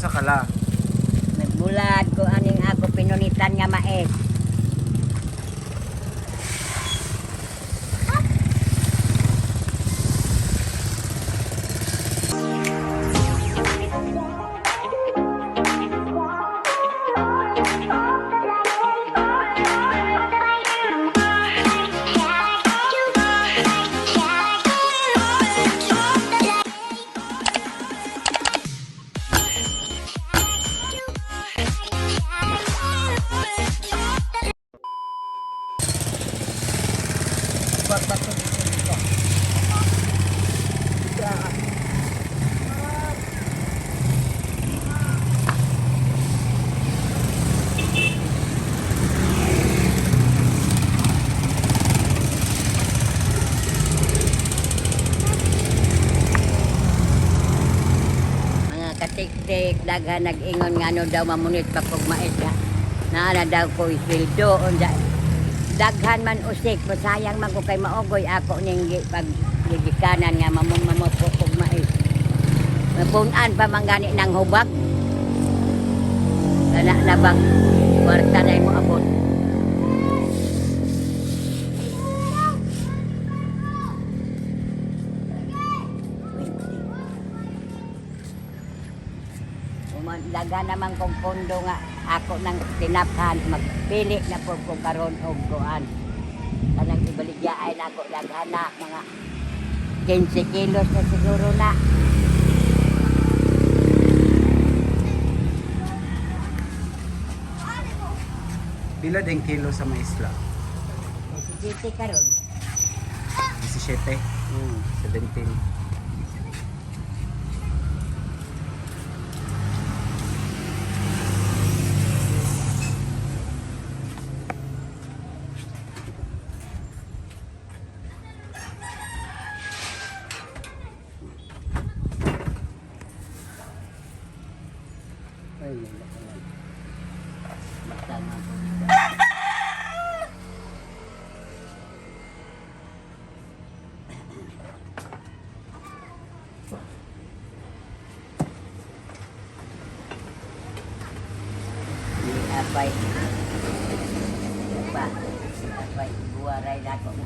Unsa kala? Nagbulad ko aning ako pinunitan nga mais. Mga katiktik, daghan nag-ingon nga ano daw mamunit pa kog mais ha. Naa na daw ko isweldo unsa. Daghan man usik, masayang man ko kay maogoy ako ning pag gigikanan nga mamon ko kog mais. Mapunan pa man gani ng hubag. Kana na bang kwarta na imo abot. Daga naman kong pondo nga ako nang tinaphan magpili na po ko karon og kuan. Kanang ibaligya ay nako daghan na mga 15 kilos na siguro na. Pila din kilo sa maisla? 17 karon. 17, 17. Ay, wala ko lang. Basta nga po dito. Ni apay. Pa. Apay buwaray na ako na.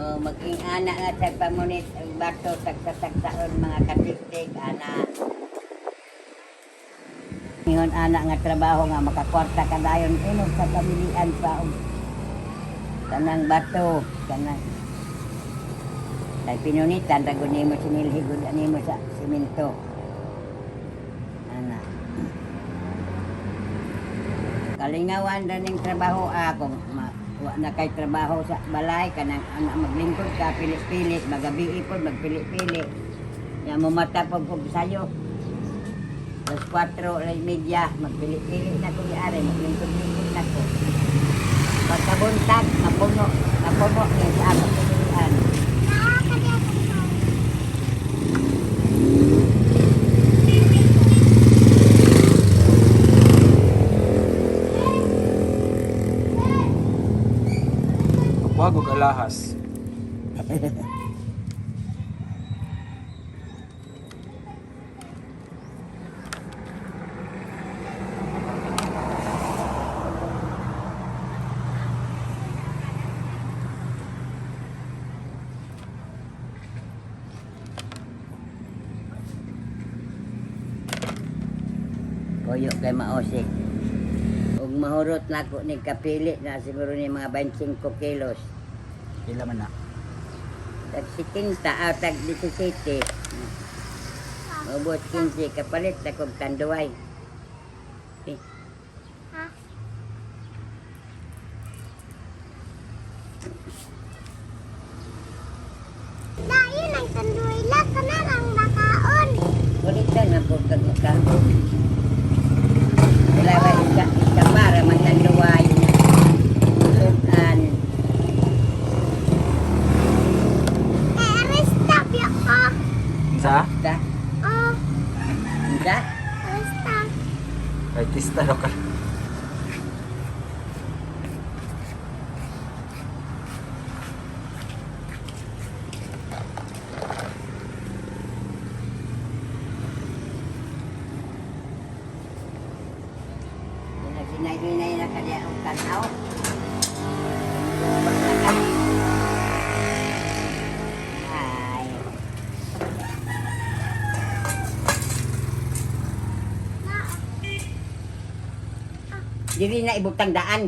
Oh, maging ana nga sa pamunit ang bato tagsa-tagsaon mga katiktik ana. Ingon ana nga trabaho nga makakwarta ka dayon inog sa pamilian pa og kanang bato kanang kay pinunitan ra gud nimo sinilhi gud nimo sa simento. Ana. Kalingawan ra ning trabaho akong wa na kay trabaho sa balay kanang anak maglingkod ka pili-pili magabi ipod magpili-pili. Ya mo mata pag kog sayo. Alas 4:30 magpili-pili na ko ari maglingkod-lingkod na ko. Pagkabuntag mapuno mapuno ni sa akong pilihan. Wag og alahas. Koyo kay maosik. Ug mahurot nako ni kapili na siguro ni mga 25 kilos. Pila man na? Tag 70, tag 17. Maubos 15, kapalit na kong tanduay. Eh, Ha? Dayon ang tanduay la kana lang nakaon. Ulit na po kag ka. Wala ba isa, isa para man tanduay na. Sukan. Eh, aresta biya ka. Sa? Da, Oh, da. aresta. Artista daw ka. Sinay-hinay na kanya ang tanaw. Bak na ka. Ay. Na. Dili na ibutang daan.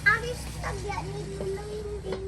Aresta biya ni Lolo Winding.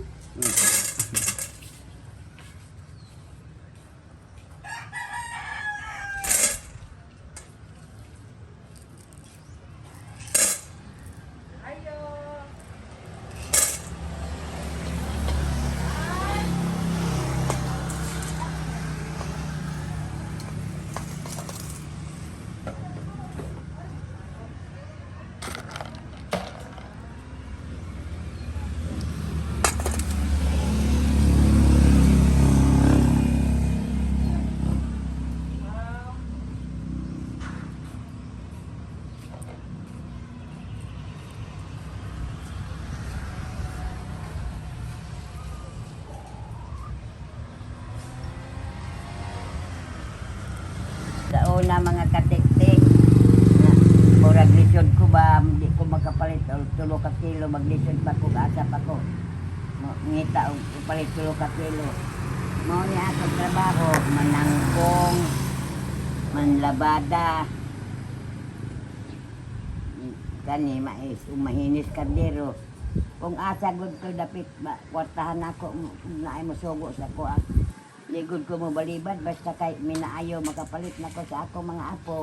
Sa una mga katiktik, na murag lisod ko ba, di ko makapalit og tulo ka kilo, maglisod pa ko, asa pa ko. Ngita og palit tulo ka kilo. Mao ni akong trabaho, manangkong, manlabada, kani mais umahinis kardero. Kung asa gud ko dapit ba, kwartahan ako naay mosugo sa ko ah. Di gud ko mobalibad basta kay minaayo makapalit nako sa ako mga apo.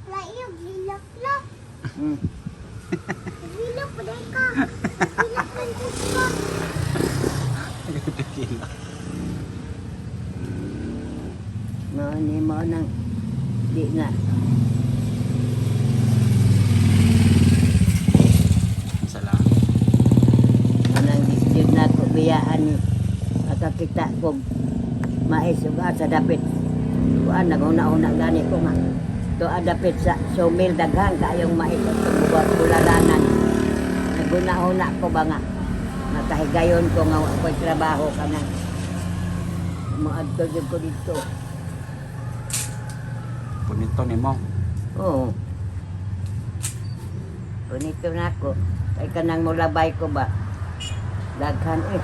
Layo gilak la. Gilak pa dai ka. Gilak man jud ka. Kilo. Mao ni mao nang di na Sala. mao nang di jud na ko biyaan ni makakita ko mais ug asa dapit kuan naghuna-huna gani ko nga to dapit sa sawmill daghan kaayong mais at buwat bulalanan. Naghuna-huna ko ba nga makahigayon ko nga wa ko'y trabaho kanang moadto jud ko didto. Punito ni mo. Oo. Punito na ako. Kay kanang mulabay ko ba? Daghan eh.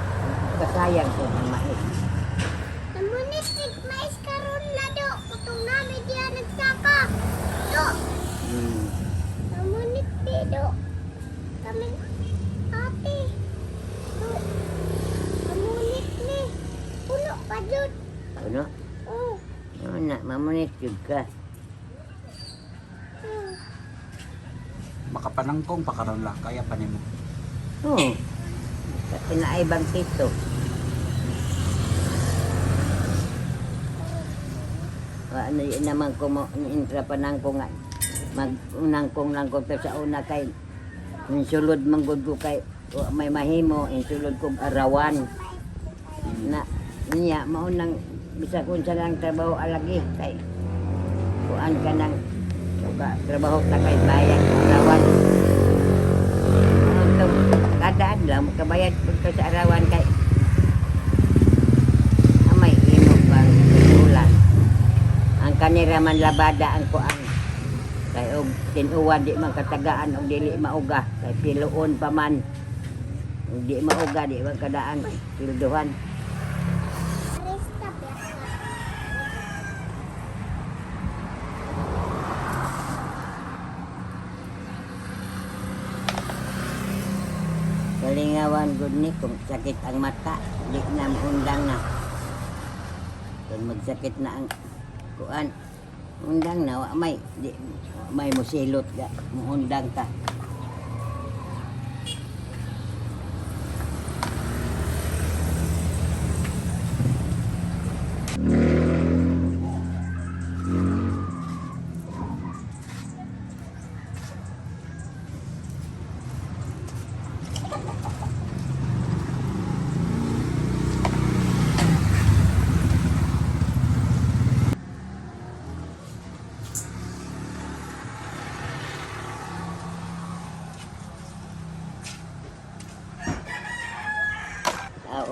Kasayang ko ng mais. Namunit sig mais karon la do. Kutong nami diya nagsaka. Do. Namunit di do. Kami ate. Do. Namunit ni. Puno pa jud. Ano? Oh. Ano na, mamunit jud ka. Makapanangkong pa karon la. Kaya pa nimo. Oo. Kasi naibang tito. Ano yun naman ko mo, intra pa nang ko nga. Mag-unang kong lang ko to sa una kay insulod manggod ko kay wa may mahimo, insulod kong arawan. Na niya maunang bisag unsa lang trabaho alagi kay kuan ka nang ka, trabaho ta kay bayad arawan. Ano kada adlaw makabayad pud ka sa arawan kay amay imo pang ulan. Ang kanira man labada ang kuan. Kay og tinuwan di man katagaan og dili mauga kay piluon pa man. Og di mauga di man kadaan pilduhan. Aresta biya ka. Paminawan gud ni kung sakit ang mata, di na muundang na. Kung magsakit na ang kuan, undang na wa may di wa may musilot ga, muundang ka. Sa,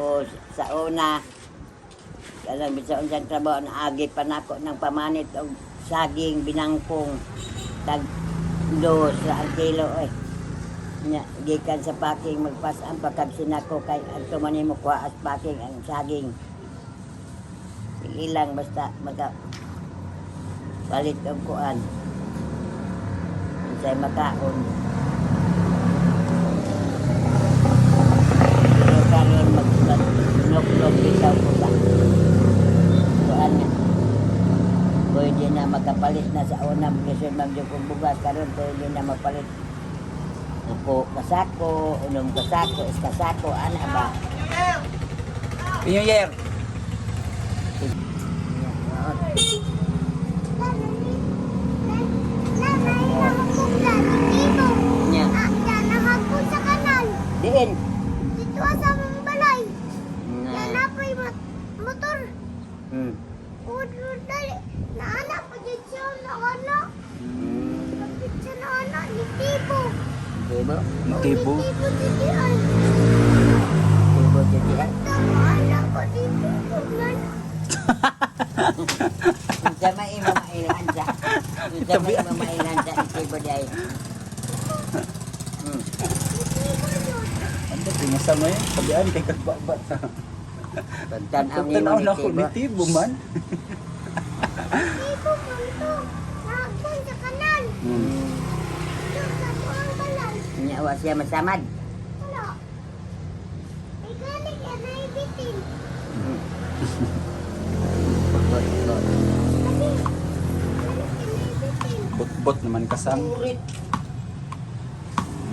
sa una, kanang bisan unsang trabaho naagi pa nako ng pamanit og saging binangkong tag 2 sa ang kilo eh. Nya, gikan sa packing magpas-an pagkag sinako kay adto man nimo kuha as packing ang saging. Sige lang basta maka palit og kuan. Unsay makaon. Pero karon mag mag bitaw ko sa kuan nga. Pwede na makapalit na sa una kasi magyud kong bugas karon pwede na mapalit. Upo kasako, unom kasako, is kasako, ana ba? New Year! Nanay nahagpong dito. Nya, Ah, yan nahagpong sa kanal. diin. Dito sa mong balay. Na. Yan na po'y motor. Ulo dali. Naana po dyan siya na ano. Kapit siya na ano. Ni Tibo. Tibo, Tibo. Ni Tibo dito ay. Tibo dito ay. Tama anak ko ni Tibo man. Unsa may imo mailan sa? Unsa may imo mailan sa tibo di ay? Ni Tibo yun. Ano, pinasa mo yun? Sabihan kay kagbaba sa... Pagtan-aw nimo Pagtanaw ni na ako Tibo. ni Tibo man. Tibo man to. Nahagpong sa kanal. Dito sa buong balay. Nya wa siya masamad. Wala. Ay galing yan ay bitin. Bot, bot. Kasi, galing yan ay bitin. Bot-bot naman kasang.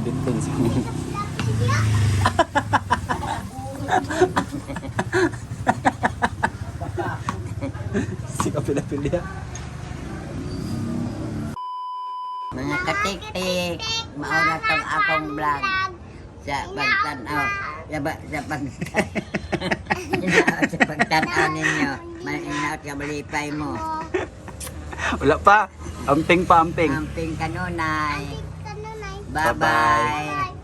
Bitin sa Laki siya. Si kapila-pilya. Mga katik-tik, mauna tong akong vlog sa pagtan-aw. Sa, ba, sa pag sa pagtan-aw ninyo, may inaot ka malipay mo. Wala pa. Amping pa, amping. Amping kanunay. Kanunay. Bye-bye. Bye.